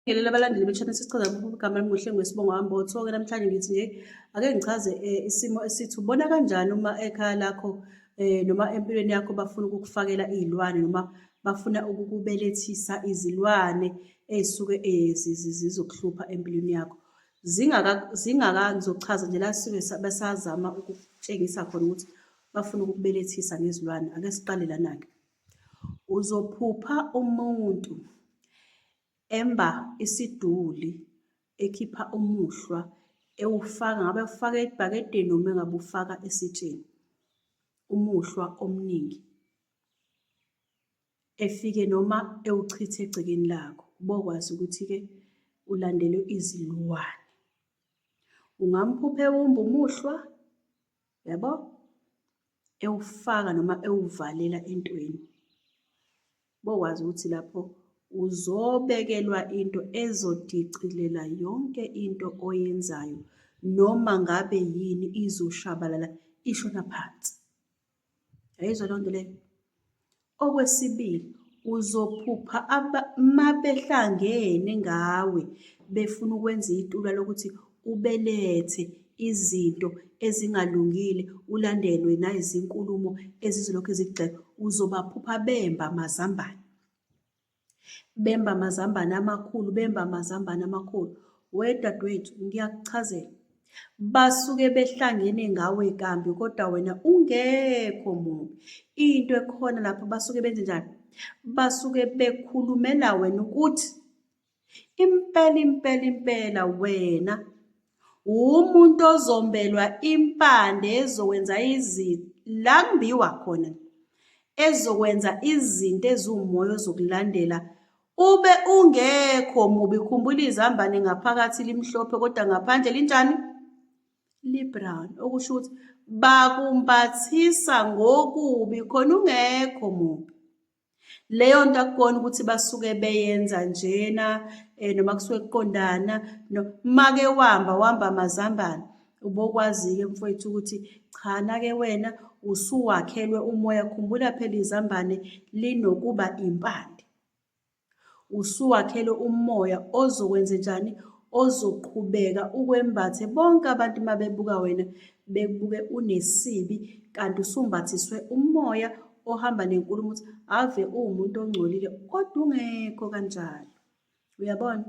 Nginibingelele abalandeli be-channel sisichaza igama lami nguHlengiwe ngesibongo kaMbotho-ke namhlanje ngithi nje ake ngichaze isimo esithi ubona kanjani uma ekhaya lakho noma empilweni yakho bafuna ukukufakela iy'lwane noma bafuna ukukubelethisa izilwane ey'suke zizokuhlupha empilweni yakho. Zingaka zingaka ngizochaza nje la suke besazama ukukutshengisa khona ukuthi bafuna ukukubelethisa ngezilwane. Ake siqale lana-ke. Uzophupha umuntu Emba isiduli ekhipha umuhlwa ewufaka ngabe ufaka ebhakedeni noma engabe ufaka esitsheni, umuhlwa omningi. Efike noma ewuchitha egcekeni lakho, ubokwazi ukuthi-ke ulandelwe izilwane. Ungamphupha ewumba umuhlwa, yabo, ewufaka noma ewuvalela entweni. Bokwazi ukuthi lapho uzobekelwa into ezodicilela yonke into oyenzayo noma ngabe yini izoshabalala ishona phansi. Yayizwa leyo nto leyo? Okwesibili, uzophupha mabehlangene ngawe befuna ukwenza itula lokuthi ubelethe izinto ezingalungile ulandelwe nayizinkulumo ezizolokhu zikugxeka uzobaphupha bemba amazambane bemba amazambane amakhulu bemba amazambane amakhulu we dadewethu ngiyakuchazela basuke behlangene ngawe kambi kodwa wena ungekho mubi into ekhona lapho basuke benze njani basuke bekhulumela wena ukuthi Impela impela impela wena umuntu ozombelwa impande ezokwenza la kumbiwa khona ezokwenza izinto eziwumoya ozokulandela ube ungekho mubi. Khumbula izambane ngaphakathi limhlophe kodwa ngaphandle linjani? Li-brown. Okusho ukuthi bakumbathisa ngokubi khona ungekho mubi. Leyo nto akukona ukuthi basuke beyenza njena noma kusuke kuqondana no make wamba wamba amazambane ubokwazi-ke mfowethu ukuthi cha nake wena usuwakhelwe umoya khumbula phela izambane linokuba impande. Usuwakhele umoya ozokwenzenjani? Ozoqhubeka ukwembathe bonke abantu uma bebuka wena bekubuke unesibi kanti usumbathiswe umoya ohamba nenkulumo ukuthi ave uwumuntu ongcolile kodwa ungekho kanjalo. Uyabona?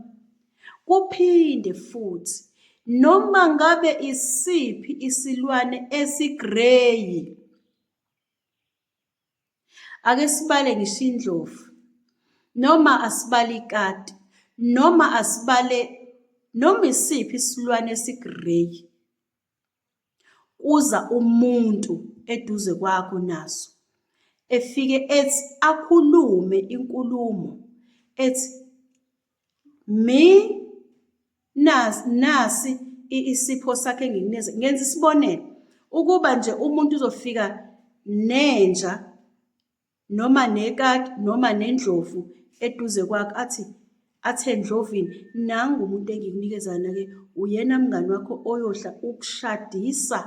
Kuphinde futhi noma ngabe isiphi isilwane esigrey Ake sibale ngisho indlovu noma asibale ikati noma asibale noma isiphi isilwane esi-grey kuza umuntu eduze kwakho naso efike ethi akhulume inkulumo ethi me nasi isipho sakhe engikunikeza. Ngenza isibonelo, ukuba nje umuntu uzofika nenja noma nekati noma nendlovu eduze kwakhe athi athi endlovini nangu umuntu engikunikeza yena-ke uyena mngani wakho oyohla ukushadisa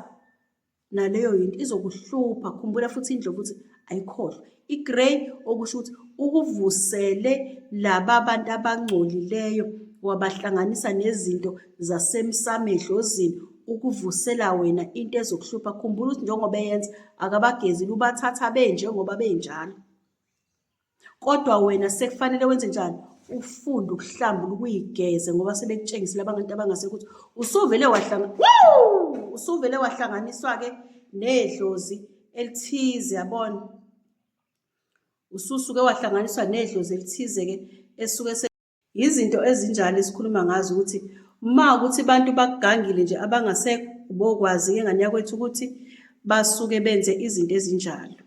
naleyo yinto izokuhlupha. Khumbula futhi indlovu ukuthi ayikhohlwa. I-grey okusho ukuthi ukuvusele laba bantu abangcolileyo wabahlanganisa nezinto zasemsamo edlozini ukuvusela wena into ezokuhlupha. Khumbula ukuthi njengoba eyenza akabagezile ubathatha benjengoba benjalo. Kodwa wena sekufanele wenze njani? Ufunde ukuhlambula ukuyigeze ngoba sebekutshengisile abantu abangasekho ukuthi usuvele wahlanga usuvele wahlanganiswa-ke nedlozi elithize yabona ususuke wahlanganiswa nedlozi elithize-ke esuke Yizinto ezinjalo esikhuluma ngazo ukuthi uma ukuthi abantu bakugangile nje abangasekho ubokwazi-ke ngane yakwethu ukuthi basuke benze izinto ezinjalo.